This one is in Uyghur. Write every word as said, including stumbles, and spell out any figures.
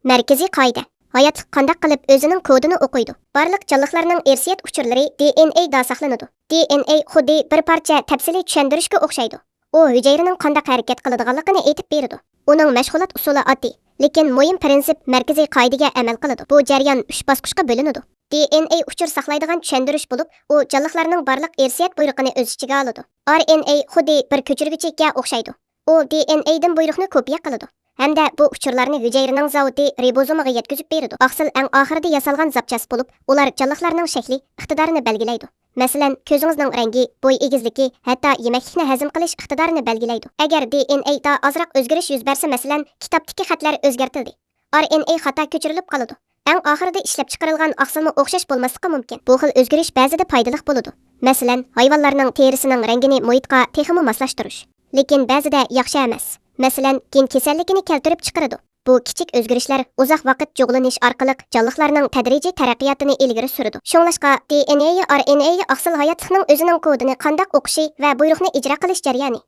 مەركىزىي قائىدە. ھاياتلىق قانداق قىلىپ ئۆزىنىڭ كودىنى ئوقۇيدۇ؟ بارلىق جانلىقلارنىڭ ئىرسىيەت ئۇچۇرلىرى دى ئېن ئەي دا ساقلىنىدۇ. دى ئېن ئەي خۇددى بىر پارچە تەپسىلىي چۈشەندۈرۈشكە ئوخشايدۇ. ئۇ ھۈجەيرىنىڭ قانداق ھەرىكەت قىلىدىغانلىقىنى ئېيتىپ بېرىدۇ. ئۇنىڭ مەشغۇلات ئۇسۇلى ئاددىي، لېكىن مۇھىم پىرىنسىپ مەركىزىي قائىدىگە ئەمەل قىلىدۇ. بۇ جەريان ئۈچ باسقۇچقا بۆلۈنىدۇ. دى ئېن ئەي ئۇچۇر ساقلايدىغان چۈشەندۈرۈش بولۇپ، ئۇ جانلىقلارنىڭ بارلىق ئىرسىيەت بۇيرۇقىنى ئۆز ئىچىگە ئالىدۇ. ئار ئېن ئەي خۇددى بىر كۆچۈرگۈچكە ئوخشايدۇ. ئۇ دى ئېن ئەيدىن بۇيرۇقنى كوپىيە قىلىدۇ ھەمدە بۇ ئۇچۇرلارنى ھۈجەيرىنىڭ زاۋۇتى رىبوزومىغا يەتكۈزۈپ بېرىدۇ. ئاقسىل ئەڭ ئاخىرىدا ياسالغان زاپچاس بولۇپ، ئۇلار جانلىقلارنىڭ شەكلى، ئىقتىدارىنى بەلگىلەيدۇ. مەسىلەن، كۆزىڭىزنىڭ رەڭگى، بوي ئېگىزلىكى، ھەتتا يېمەكلىكنى ھەزىم قىلىش ئىقتىدارىنى بەلگىلەيدۇ. ئەگەر دى ئېن ئەيدا ئازراق ئۆزگىرىش يۈز بەرسە، مەسىلەن، كىتابتىكى خەتلەر ئۆزگەرتىلدى، ئار ئېن ئەي خاتا كۆچۈرۈلۈپ قالىدۇ. ئەڭ ئاخىرىدا ئىشلەپچىقىرىلغان ئاقسىلمۇ ئوخشاش بولماسلىقى مۇمكىن. بۇ خىل ئۆزگىرىش بەزىدە پايدىلىق بولىدۇ. مەسىلەن، ھايۋانلارنىڭ تېرىسىنىڭ رەڭگىنى مۇھىتقا تېخىمۇ ماسلاشتۇرۇش. لېكىن بەزىدە ياخشى ئەمەس. مەسىلەن، گېن كېسەللىكىنى كەلتۈرۈپ چىقىرىدۇ. بۇ كىچىك ئۆزگىرىشلەر ئۇزاق ۋاقىت جۇغلىنىش ئارقىلىق جانلىقلارنىڭ تەدرىجىي تەرەققىياتىنى ئىلگىرى سۈرىدۇ. شۇڭلاشقا، دى ئېن ئەي، ئار ئېن ئەي ئاقسىل ھاياتلىقنىڭ ئۆزىنىڭ كودىنى قانداق ئوقۇشى ۋە بۇيرۇقنى ئىجرا قىلىش جەريانى.